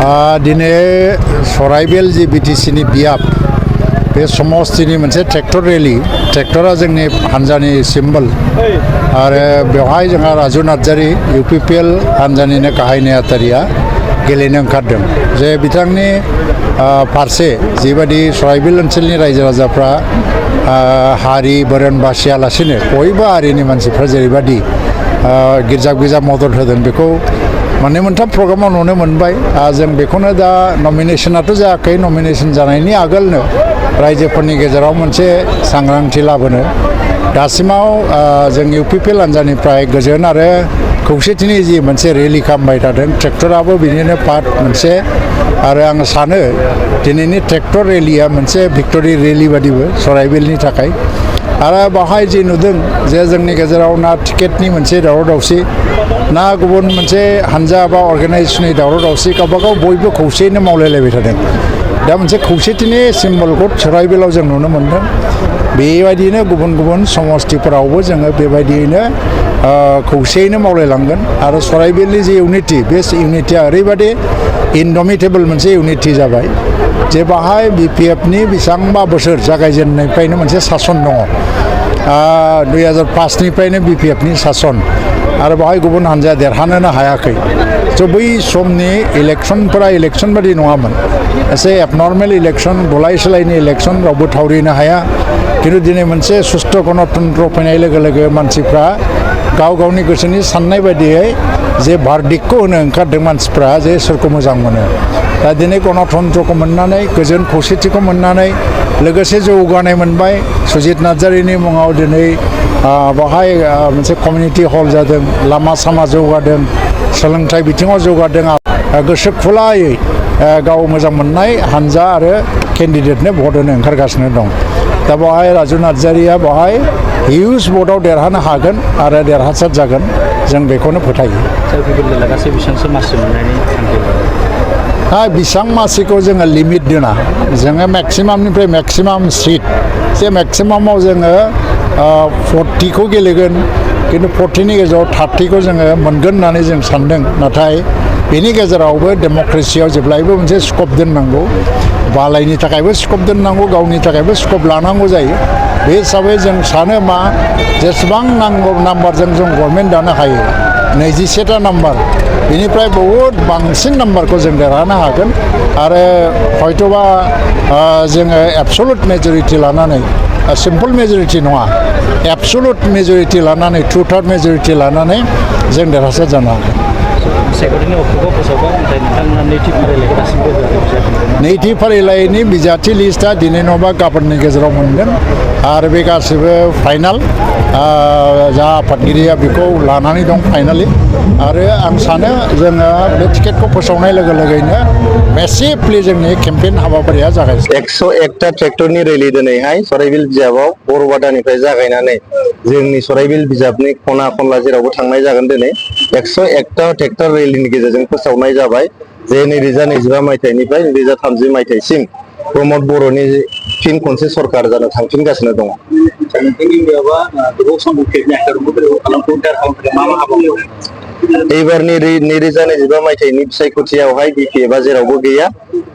दिनै सराइबिल जि बिटिसिनि बियाब बे समस्तिनि मोनसे ट्रेक्टर रेलि ट्रेक्टरा जोंनि हान्जानि सिम्बल आरो बेवहाय जोंहा राजु नार्जारी इउपिपिएल हान्जानिनो गाहाय नेहाथारिया गेलेनो ओंखारदों जे बिथांनि फारसे जिबायदि सराइबिल ओनसोलनि रायजो राजाफ्रा हारि बोरोन बासियालासिनो बयबो हारिनि मानसिफ्रा जेरैबायदि गिर्जा गिर्जा मदद होदों बेखौ मोननै मोनथाम प्रग्रामाव नुनो मोनबाय जों बेखौनो दा नमिनेसनाथ' जायाखै नमिनेसन जानायनि आगोलनो रायजोफोरनि गेजेराव मोनसे सांग्रांथि लाबोनो दासिमाव जों इउपिपिएल हान्जानिफ्राय गोजोन आरो खौसेथिनि जि मोनसे रेलि खालामबाय थादों ट्रेक्टराबो बिनिनो पार्ट मोनसे आरो आं सानो दिनैनि ट्रेक्टर रेलिया मोनसे भिक्टरि रेलि बादिबो सराइबिलनि थाखाय आरो बाहाय जि नुदों जे जोंनि गेजेराव ना टिकेटनि मोनसे दावराव दावसि ना गुबुन मोनसे हान्जा बा अर्गानाइजेसननि दावराव दावसि गावबागाव बयबो खौसेयैनो मावलायलायबाय थादों दा मोनसे खौसेथिनि सिम्बलखौ सराइबिलाव जों नुनो मोनदों बेबायदिनो गुबुन गुबुन समस्तिफोरावबो जोङो बेबायदियैनो खौसेयैनो मावलायलांगोन आरो सराइबिलनि जि इउनिटि बे इउनिटिया ओरैबायदि इनडमिटेबल मोनसे इउनिटि जाबाय जे बाहाय बिपिएफनि बेसेबांबा बोसोर जागायजेननायनिफ्रायनो मोनसे सासन दङ 2005निफ्रायनो बिपिएफनि सासन आरो बाहाय गुबुन हान्जाया देरहानोनो हायाखै स' बै समनि इलेक्सनफोरा इलेक्सन बादि नङामोन एसे एबनर्मेल इलेक्सन गलाय सोलायनि इलेक्सन रावबो थावरिनो हाया खिन्थु दिनै मोनसे सुस्थ' गणतन्त्र फैनाय लोगो लोगो मानसिफ्रा गाव गावनि गोसोनि साननाय बायदियै जे भारदिकखौ होनो ओंखारदों मानसिफ्रा जे सोरखौ मोजां मोनो दा दिनै गणतन्त्रखौ मोननानै गोजोन खौसेथिखौ मोननानै लोगोसे जौगानाय मोनबाय सुजित नार्जारीनि मुङाव दिनै बाहाय मोनसे कमिउनिटि हल जादों लामा सामा जौगादों सोलोंथाइ बिथिङाव जौगादों गोसो खुलायै गाव मोजां मोननाय हान्जा आरो केन्डिडेटनो भट होनो ओंखारगासिनो दं दा बेवहाय राजु नार्जारीया बेवहाय हिउज भटआव देरहानो हागोन आरो देरहासार जागोन जों बेखौनो फोथायो बेसेबां मासिखौ जोङो लिमिट दोना जोङो मेक्सिमामनिफ्राय मेक्सिमाम सिट जे मेक्सिमामाव जोङो 40खौ गेलेगोन खिन्थु 40नि गेजेराव 30खौ जोङो मोनगोन होननानै जों सान्दों नाथाय बेनि गेजेरावबो डेम'क्रेसियाव जेब्लायबो मोनसे स्कप दोननांगौ बालायनि थाखायबो स्कप दोननांगौ गावनि थाखायबो स्कप लानांगौ जायो बे हिसाबै जों सानो मा जेसेबां नांगौ नाम्बारजों जों गभर्नमेन्ट दानो हायो 21टा नाम्बार बेनिफ्राय बहुद बांसिन नाम्बारखौ जों देरहानो हागोन आरो हयथ'बा जोङो एबसलुट मेजरिटि लानानै सिम्पल मेजरिटि नङा एबसलुट मेजरिटि लानानै 2/3 मेजरिटि लानानै जों देरहासार जानो हागोन नैथि फारिलाइनि बिजाथि लिस्टआ दिनै नङाबा गाबोननि गेजेराव मोनगोन आरो बे गासैबो फाइनाल जा आफादगिरिया बेखौ लानानै दं फाइनालि आरो आं सानो जोङो बे टिकेटखौ फोसावनाय लोगो लोगोनो मेसिभलि जोंनि केम्पेइन हाबाफारिया जागायसिगोन 101टा ट्रेक्टरनि रेलि दिनैहाय सराइबिल बिजाबाव बरबादानिफ्राय जागायनानै जोंनि सराइबिल बिजाबनि खना खनला जेरावबो थांनाय जागोन दिनै 101टा ट्रेक्टर रेलिनि गेजेरजों फोसावनाय जाबाय जे 2025 मायथाइनिफ्राय 2030 मायथाइसिम प्रमद बर'नि फिन खनसे सरकार जानो थांफिनगासिनो दङ एबारनि 2025 मायथाइनि बिसायख'थियावहाय बिपिएफआ जेरावबो गैया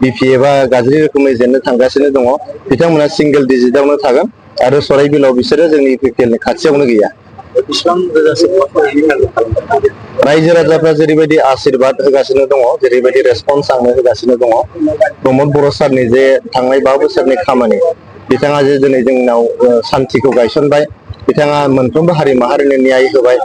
बिपिएफआ गाज्रि रोखोमै जेननो थांगासिनो दङ बिथांमोना सिंगेल डिजिटआवनो थागोन आरो सराइबिलाव बिसोरो जोंनि इउपिपिएलनि खाथियावनो गैया रायजो राजाफ्रा जेरैबायदि आशीर्बाद होगासिनो दङ जेरैबायदि रेसपन्स आंनो होगासिनो दङ प्रमद बर' सारनि जे थांनाय 5 बोसोरनि खामानि बिथाङा जे दिनै जोंनाव सान्थिखौ गायसनबाय बिथाङा मोनफ्रोमबो हारि माहारिनो न्याय होबाय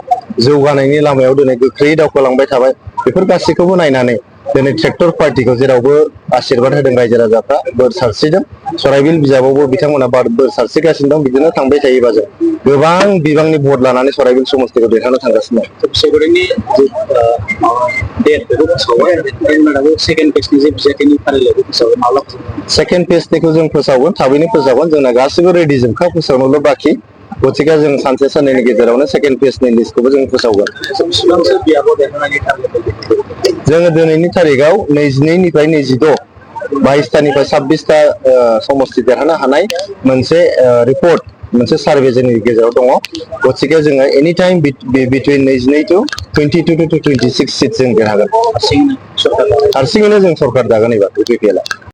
जौगानायनि लामायाव दिनै गोख्रैयै दावखोलांबाय थाबाय बेफोर गासैखौबो नायनानै दिनै ट्रेक्टर पार्टिखौ जेरावबो आशीर्बाद होदों रायजो राजाफ्रा बोर सारस्रिदों सराइबिल बिजाबावबो बिथांमोना बोर सारस्रिगासिनो दं बिदिनो थांबाय थायोबा जों गोबां बिबांनि भट लानानै सराइबिल समस्तिखौ देरहानो थांगासिनो सेकेन्ड फेजनिखौ जों फोसावगोन थाबैनो फोसावगोन जोंना गासिबो रेडि जोबखा फोसावनोल' बाखि गतिके जों सानसे साननैनि गेजेरावनो सेकेन्ड फेजनि लिस्टखौबो जों फोसावगोन जोङो दिनैनि तारिखआव 22निफ्राय 26 22टानिफ्राय 26टा समस्ति देरहानो हानाय मोनसे रिपर्ट मोनसे सार्भे जोंनि गेजेराव दङ गतिके जोङो any time between 22 to 22 to 26 seat जों देरहागोन हारसिङैनो जों सरकार दागोन एबार इउपिपिएलआ